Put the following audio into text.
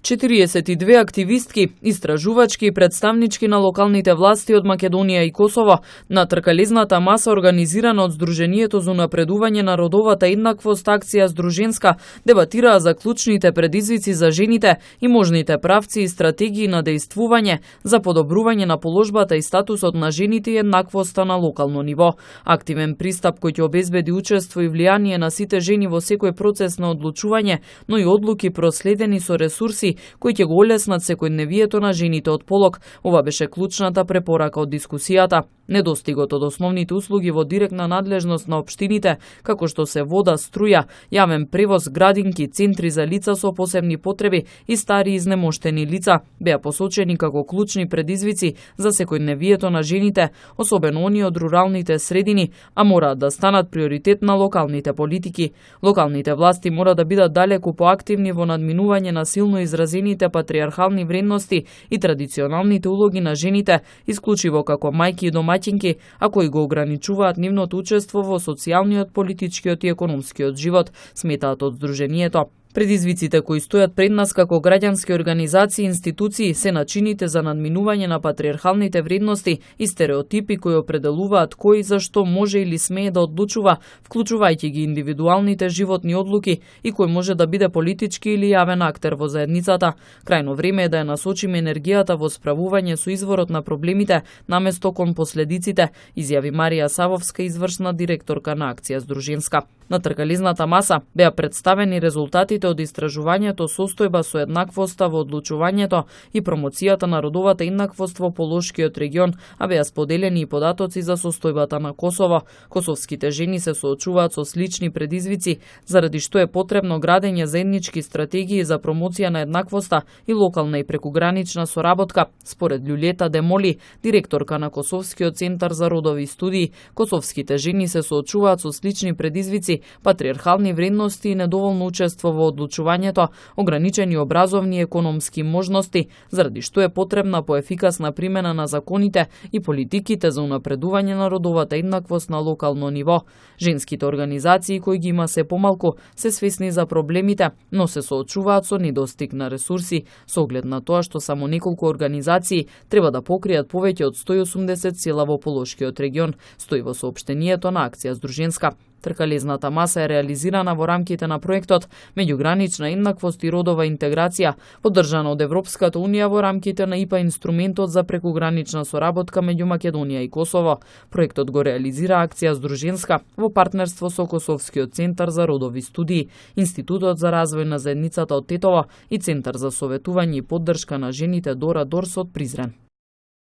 42 активистки, истражувачки и представнички на локалните власти од Македонија и Косово на тркалезната маса организирана од Сдруженијето за унапредување на родовата еднаквост акција Сдруженска дебатираа за клучните предизвици за жените и можните правци и стратегии на дејствување за подобрување на положбата и статусот на жените и еднаквоста на локално ниво. Активен пристап кој ќе обезбеди учество и влијание на сите жени во секој процес на одлучување, но и одлуки проследени со ресурси кои ќе го олеснат секојдневието на жените од полог. Ова беше клучната препорака од дискусијата. Недостигот од основните услуги во директна надлежност на општините, како што се вода, струја, јавен превоз, градинки, центри за лица со посебни потреби и стари изнемоштени лица, беа посочени како клучни предизвици за секојдневието на жените, особено оние од руралните средини, а мораат да станат приоритет на локалните политики. Локалните власти мора да бидат далеку поактивни во надминување на силно изразените патриархални вредности и традиционалните улоги на жените, исклучиво како мајки и домаќинки, а кои го ограничуваат нивното учество во социјалниот, политичкиот и економскиот живот, сметаат од Сдруженијето. Предизвиците кои стојат пред нас како граѓански организации и институции се начините за надминување на патриархалните вредности и стереотипи кои определуваат кој за што може или смее да одлучува, вклучувајќи ги индивидуалните животни одлуки и кој може да биде политички или јавен актер во заедницата. Крајно време е да ја насочиме енергијата во справување со изворот на проблемите наместо кон последиците, изјави Марија Савовска, извршна директорка на акција Сдруженска. На тркалезната маса беа представени резултатите од истражувањето состојба со еднаквоста во одлучувањето и промоцијата на родовата еднаквост во Полошкиот регион, а беа споделени и податоци за состојбата на Косово. Косовските жени се соочуваат со слични предизвици, заради што е потребно градење заеднички стратегии за промоција на еднаквоста и локална и прекугранична соработка, според Љулета Демоли, директорка на Косовскиот центар за родови студии. Косовските жени се соочуваат со слични предизвици, патриархални вредности и недоволно учество во одлучувањето, ограничени образовни и економски можности, заради што е потребна поефикасна примена на законите и политиките за унапредување на родовата еднаквост на локално ниво. Женските организации кои ги има се помалку се свесни за проблемите, но се соочуваат со недостиг на ресурси, со оглед на тоа што само неколку организации треба да покријат повеќе од 180 села во Полошкиот регион, стои во соопштението на акција Сдруженска. Тркалезната маса е реализирана во рамките на проектот Меѓугранична еднаквост и родова интеграција, поддржана од Европската унија во рамките на ИПА инструментот за прекугранична соработка меѓу Македонија и Косово. Проектот го реализира акција Сдруженска во партнерство со Косовскиот центар за родови студии, Институтот за развој на заедницата од Тетово и Центар за советување и поддршка на жените Дора Дорс од Призрен.